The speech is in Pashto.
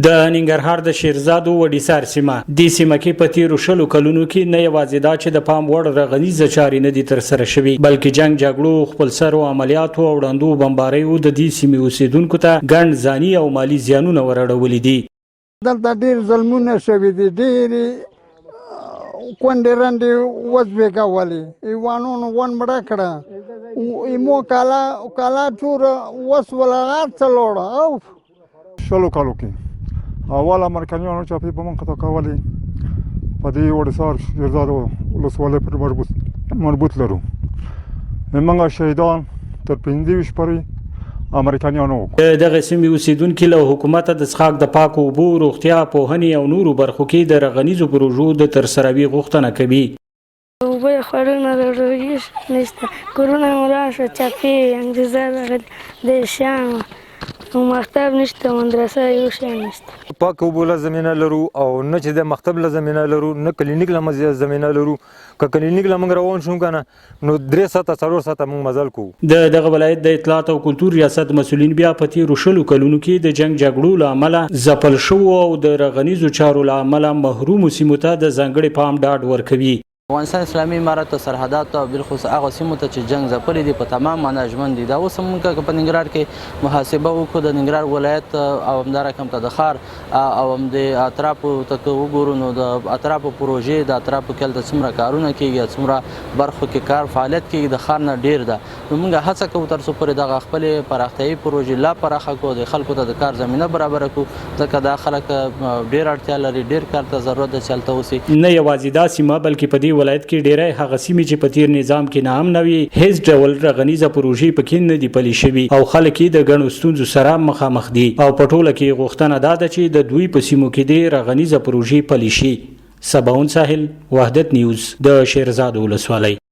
د ننګرهار د شیرزادو وډیسار سیمه، دې سیمه کې په تیرو 20 کلونو کې نه یوازې دا چې د پام وړ رغنیزه چارې نه دي ترسره شوي، بلکې جنګ جګړو، خپلسرو عملیاتو او ړندو بمباریو د دې سیمې اوسېدونکو ته ګڼ ځاني او مالي زیانونه ور اړولي دي. دلته ډېر ظلمونه شوي دي، ډېرې کونډې رنډې وزبېږولې، ایوانونو ون مړه کړه، ایمو کالا کالا ټوره وسوله، هر څه لوړه. او 20 کالو کې اول امریکایانو چاپې په موږ خطا کولې، په دې وړسار شیرزاد ولسوالۍ پر مربوط لرو. موږ شهیدان تر 25 پورې امریکایانو. د دغه سیمې اوسېدونکي له حکومته د څښاک د پاکو اوبو، روغتیا، پوهنې او نورو برخو کې د رغنیزو پروژو د ترسراوي غوښتنه کوي. اوبه خوړونه ډوډۍ نشته، کورونه مو وران شو، چپې انګریزان راغلي، د شیانو مکتب نشته، مدرسه یو شی نشته. پاک اوبو له زمینه لرو او نه چې د مکتب له زمینه لرو، نه کلینیک له زمینه لرو. که کلینیک له موږ روان شو کنه نو 3 ساعته 4 ساعته موږ مزل کوو. د دغه ولایت د اطلاعات او کلتور ریاست مسولین بیا په تیرو 20 کلونو کې د جنگ جګړو له امله ځپل شوو او د رغنیزو چارو له امله محرومو سیمو ته د ځانګړي پام ډاډ ورکوي. افغانستان اسلامي امارت ته سرحدات او بالخصوص هغه سیمو ته چې جنگ ځپلي دي په تمام معنا ژمن دي. دا اوس هم موږ که په ننګرهار کې محاسبه وکړو، د ننګرهار ولایت او همدارنګه ته د ښار او هم د اطرافو ته که وګورو نو د اطرافو پروژې، د اطرافو کې هلته څومره کارونه کېږي، څومره برخو کې کار فعالیت کېږي، د ښار نه ډېر ده. نو موږ هڅه کوو تر څو پورې دغه خپلې پراختیایي پروژې لا پراخه کړو، د خلکو ته د کار زمینه برابره کړو، ځکه دا خلک ډېر اړتیا لري، ډېر کار ته ضرورت ده چې هلته اوسي. نه یوازې دا سیمه بلکې په دې ولایت کې ډیری هغه سیمې چې په تیر نظام کې ناامنه وې، هیڅ ډول رغنیزه پروژې پکې نه دي پلي شوي او خلک یې د ګڼو ستونزو سره مخامخ دي او په ټوله کې غوښتنه دا ده چې د دوی په سیمو کې دې رغنیزه پروژې پلي شي. سباوون ساحل، وحدت نیوز، د شیرزادو ولسوالۍ.